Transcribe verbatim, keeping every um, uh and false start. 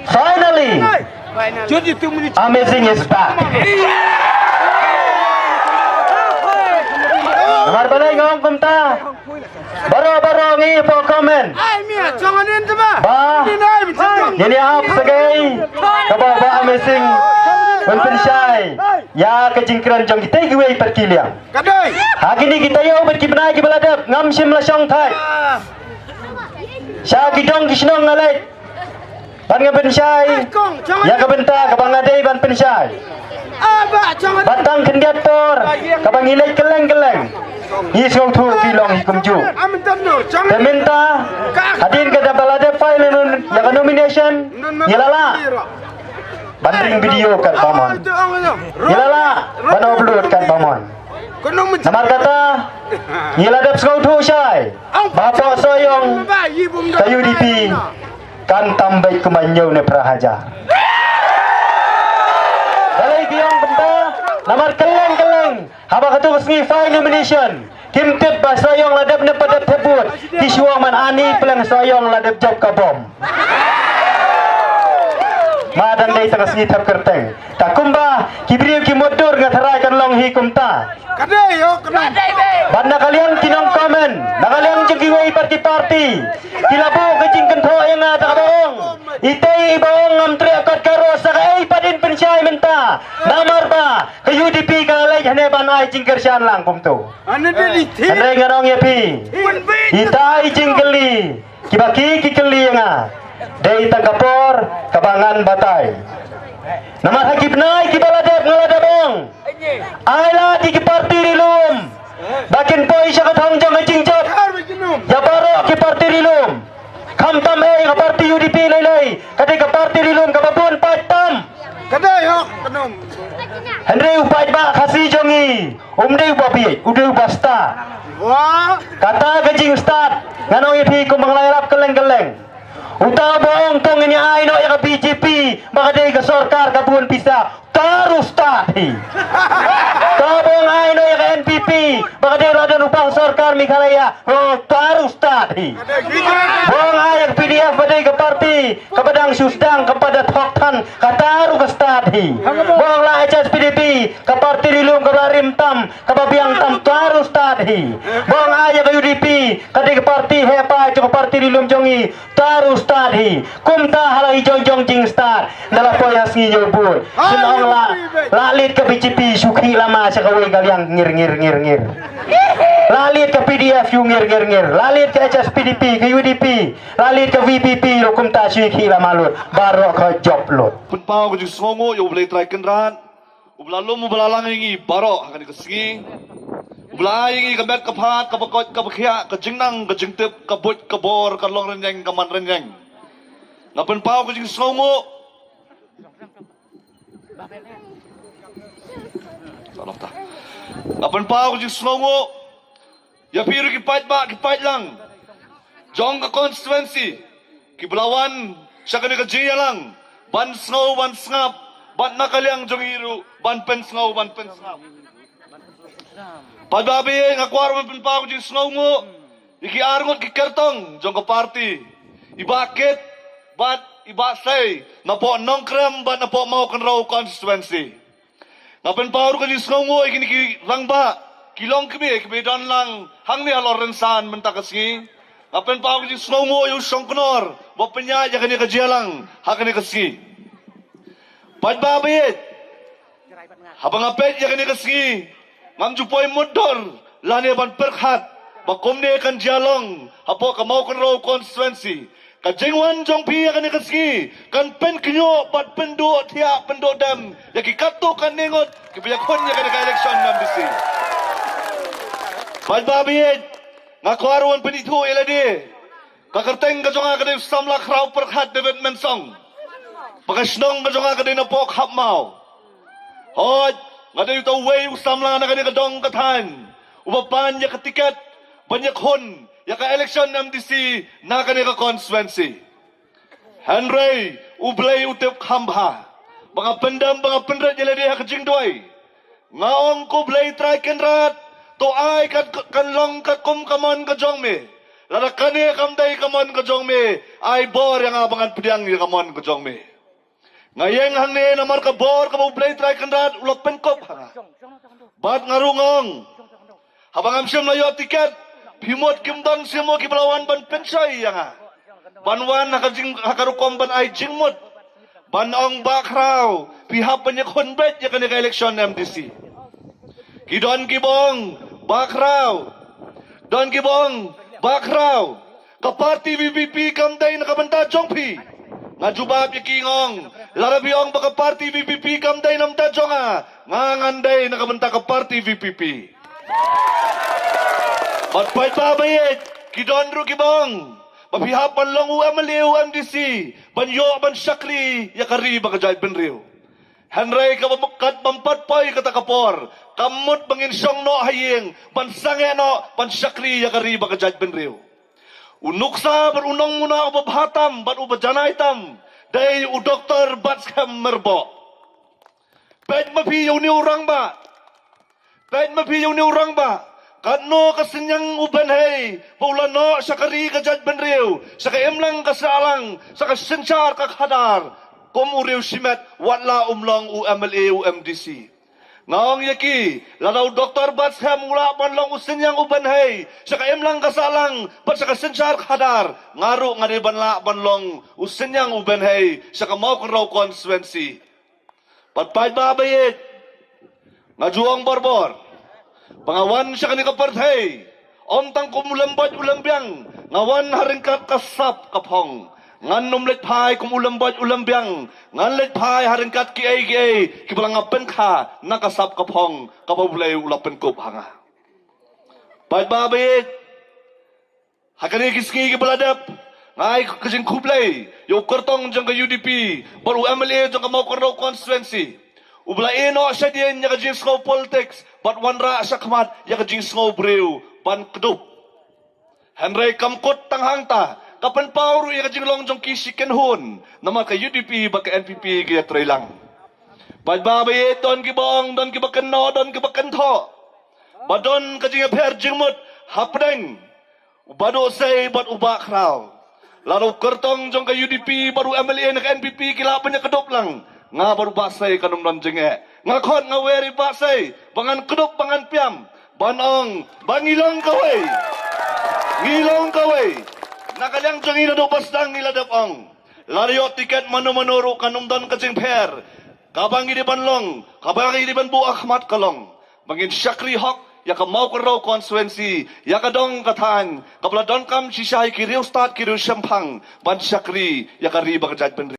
Finally, Amazing is back. Namar balei nga ong kumta? Baroh baroh ngi ïa pok comment ba ngin ïa ap sa kaei kaba u Bah Amazing un pynshai ïa ka jingkren jong kita kiwei pat ki liang. Ha kine ki taïew bad ki bnai kiba la dep ngam shym la shong thait sha ki dong ki shnong nga leit ban nga pynshai ïa ka bynta kaba nga dei ban pynshai. Bad tang khyndiat por kaba ngi leit kylleng kylleng ngi sngewthuh ki long hi kumjuh. Te mynta hadien ka da ba la dep file ïa ka nomination ngi la lah ban ring video katba mon. Ngi la lah ban upload katba mon. Namar kata ngi la dep sngewthuh shai ba hapoh Sohiong ka U D P kan tam beit kumba hynñiew ne phra hajar. Balei ki ong kumta? Namar kylleng kylleng haba katu ka sngi file nomination kim tip ba Sohiong la dep ne pat dep thep vote, ki shu ong man ani pleng Sohiong la dep jop ka bom. Ma dang dei tang ka sngi thep kyrteng. Ta kumba ki briew ki mutdur nga tharai kan long hi kumta. Bad na ka liang ki nong comment, na ka liang jong kiwei pat ki party ki la buh ka jingkynthoh ïa nga da kaba ong, itei iba ong ngam treh kot ka ros sa kaei pat in pynshai mynta. Namar ba ka U D P ka la leit hangne ban ai jingkyrshan lang kumto. Hynrei ngan ong ïa phi, ita i jingkylli kiba ki ki kylli ïa nga dei tang ka por kaba ngan batai. Namar ha ki bnai kiba la dep nga la dep ong, ai lad ïa ki party ri lum ba kin poi sha ka thong jong ka jingjop ïa baroh ki party ri lum. Khamtam eh ïa ka party U D P lei lei, ka dei ka party ri lum kaba bun paid tam. Hynrei u paidbah Khasi jong ngi um dei uba bieit, u dei uba stad. Kata ka jingstad ngan ong ïa phi kumba nga la ïarap kylleng kylleng. Uta uba ong to ngin ïa ai noh ïa ka B J P ba ka dei ka sorkar ka bun pisa, uta ruh stad hi. Uta uba ong ai noh ïa ka N P P ba ka dei la don u bang sorkar Meghalaya, uta ruh stad hi. Uba ong ai ïa ka P D F ba dei ka party kaba dang shu sdang kaba da thok than, kata ruh ka stad hi. Uba ong la H S P D P ka party ri lum kaba la rim tam kaba biang tam, uta ruh stad hi. Uba ong ai ïa ka U D P ka dei ka party heh paid jong ka party ri lum jong ngi, uta ruh stad hi. Kumta ha la i jong jong jingstad, nda la poi ha sngi ñiew vote shen ong la, la leit ka B J P shu khih lama sha kawei ka liang ngir ngir ngir ngir. La leit ka P D F shu ngir ngir ngir. La leit ka H S P D P, ka U D P, la leit ka V P P ruh kumta shu khih lama lut. Baroh ka jop lut. Pynpaw ka jingsngewnguh ïa U Blei Trai Kynrad uba la lum uba la lang ïa ngi baroh ha kane ka sngi. Uba la ai ïa ngi ka met ka phad kaba koit kaba khiah, ka jingnang ka jingtip, ka buit ka bor, ka long rynïeng ka man rynïeng. Nga pynpaw ka jingsngewnguh. Nga pynpaw ka jingsngewnguh ïa phi ruh ki paidbah ki paidlang jong ka constituency kiba la wan sha kane ka jingïalang ban sngew ban sngap bad na ka liang jong ngi ruh ban pynsngew ban pynsngap. Paidbah ba ïeit, nga kwah ruh ban pynpaw ka jingsngewnguh ïa ki arngut ki kyrtong jong ka party, i Bah Kit bad i Bah Sei, napoh Nongkrem bad napoh Mawkynrew constituency. Nga pynpaw ruh ka jingsngewnguh ïa kine ki rangbah ki longkmie kiba don lang hangne halor rynsan mynta ka sngi. Nga pynpaw ka jingsngewnguh ïa u Shongknor ba pynïaid ïa kane ka jingïalang ha kane ka sngi. Paidbah ba ïeit, haba nga peit ïa kane ka sngi, ngam ju poi mutdur lane ban pyrkhat ba kumne kan jia long hapoh ka Mawkynrew constituency. Ka jingwan jong phi ïa kane ka sngi kan pynkynñiuh bad pynduh thiah pynduh dem ïa ki katto katne ngut kiba ïakhun ïa kane ka election M D C. Paidbah ba ïeit, nga kwah ruh ban pynithuh ïa lade. Ka kyrteng ka jong nga ka dei u samla khraw pyrkhat David Mensong. Ba ka shnong ka jong nga ka dei napoh Khapmaw. Hooid, nga dei uta uwei u samla na kane ka dong ka thaiñ uba pan ïa ka tiket ban ïakhun ïa ka election M D C na kane ka constituency. Hynrei U Blei u tip kham bha ba nga pyndem ba nga pynrit ïa lade ha ka jingduwai. Nga ong ko Blei Trai Kynrad, to ai kan, kan long katkum ka mon ka jong me. Lada kane kam dei ka mon ka jong me, ai bor ïa nga ba ngan pdiang ïa ka mon ka jong me. Nga ïeng hangne namar ka bor kaba U Blei Trai Kynrad u la pynkup ha nga. Bad nga ruh nga ong, haba ngam shym la ïoh tiket, phi mut kim don shuh mo kiba la wan ban pynshoi ïa nga, ban wan ha ka jing, ha ka rukom ban ai jingmut, ban ong Bah Khraw, phi hap ban ïakhun beit ïa kane ka election M D C. Ki don kiba ong, Bah Khraw, don kiba ong, Bah Khraw, ka party V P P kam dei na ka bynta jong phi. Nga jubab ïa ki, nga ong, lada phi ong ba ka party V P P kam dei na ka bynta jong nga, nga ngan dei na ka bynta ka party V P P. Bad paidbah ba ïeit, ki don ruh kiba ong ba phi hap ban long u M L A, u M D C, ban ïoh ban shakri ïa ka ri bad ka jaitbynriew. Hynrei kaba kat bym pat poi kata ka por, kam mut ba ngin shong noh ha ïing ban sangeh noh ban shakri ïa ka ri bad ka jaitbynriew. U nuksa bad u nongmuna uba bha tam bad uba janai tam dei u Doktor Batskhem Myrboh. Peit ma phi ïa une u rangbah. Peit ma phi ïa une u rangbah. Katno ka synñiang u bynhei ba u la noh sha ka ri ka jaitbynriew, sha ka imlang ka sahlang, sha ka synshar ka khadar, kum u riew shimet, wat la um long u M L A, u M D C. Nga ong ïa ki, lada u Doktor Batskhem u lah ban long u synñiang u bynhei sha ka imlang ka sahlang bad sha ka synshar ka khadar, nga ruh nga dei ban lah ban long u synñiang u bynhei sha ka Mawkynrew constituency. Bad paidbah ba ïeit, nga ju ong borbor ba nga wan sha kane ka pyrthei ym tang kum u lymboit u lymbiang, nga wan ha ryngkat ka sap ka phong. Ngan ym leit phai kum u lymboit u lymbiang, ngan leit phai ha ryngkat kiei kiei kiba la nga pynkha na ka sap ka phong kaba U Blei u la pynkup ha nga. Paidbah ba ïeit, ha kane ki sngi kiba la dep, nga ai ka jingkhublei ïa u kyrtong jong ka U D P bad u M L A jong ka Mawkynrew constituency, uba la ïeh noh shadien ïa ka jingsngew politics bad wanrah shakhmat ïa ka jingsngew briew ban kdup. Hynrei kam kut tang hangta, ka pynpaw ruh ïa ka jinglong jong ki shi kynhun, namar ka U D P bad ka N P P ki ïatreilang. Paidbah ba ïeit, don kiba ong, don kiba kynnoh, don kiba kynthoh ba don ka jingïapher jingmut hapdeng u Bah Dohsei bad u Bah Khraw. Lada u kyrtong jong ka U D P bad u M L A na ka N P P ki lah ban ïakdup lang, nga bad u Bah Sei kan ym don jingeh. Nga khot nga wer ïa u Bah Sei ba ngan kdup, ba ngan pynïap, ban ong ba ngi long kawei. Ngi long kawei. Na ka liang jong ngi naduh ba sdang ngi la dep ong, lada ïoh tiket mano mano ruh kan ym don ka jingpher. Kaba ngi dei ban long, kaba ngi dei ban buh ha khmat ka long ba ngin shakri hok ïa ka Mawkynrew constituency, ïa ka dong ka thaiñ kaba la donkam shisha ïa ki riewstad ki riewshemphang ban shakri ïa ka ri bad ka jaitbynriew.